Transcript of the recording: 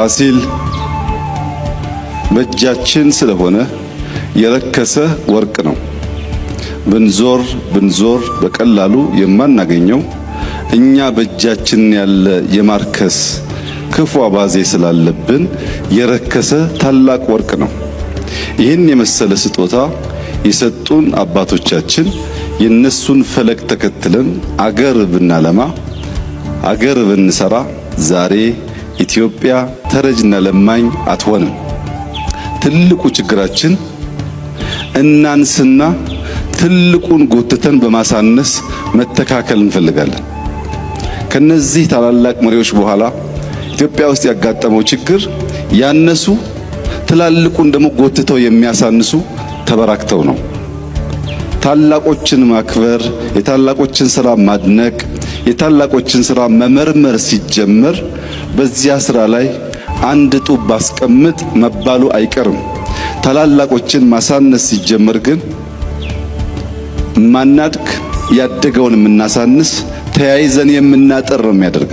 ፋሲል በእጃችን ስለሆነ የረከሰ ወርቅ ነው። ብንዞር ብንዞር በቀላሉ የማናገኘው እኛ በእጃችን ያለ የማርከስ ክፉ አባዜ ስላለብን የረከሰ ታላቅ ወርቅ ነው። ይህን የመሰለ ስጦታ የሰጡን አባቶቻችን የነሱን ፈለግ ተከትለን አገር ብናለማ አገር ብንሰራ ዛሬ ኢትዮጵያ ተረጅና ለማኝ አትሆንም። ትልቁ ችግራችን እናንስና ትልቁን ጎትተን በማሳነስ መተካከል እንፈልጋለን። ከነዚህ ታላላቅ መሪዎች በኋላ ኢትዮጵያ ውስጥ ያጋጠመው ችግር ያነሱ ትላልቁን ደግሞ ጎትተው የሚያሳንሱ ተበራክተው ነው። ታላቆችን ማክበር፣ የታላቆችን ስራ ማድነቅ፣ የታላቆችን ስራ መመርመር ሲጀመር በዚያ ስራ ላይ አንድ ጡብ ባስቀምጥ መባሉ አይቀርም። ታላላቆችን ማሳነስ ሲጀመር ግን ማናድግ፣ ያደገውን የምናሳንስ፣ ተያይዘን የምናጠር ነው የሚያደርገው።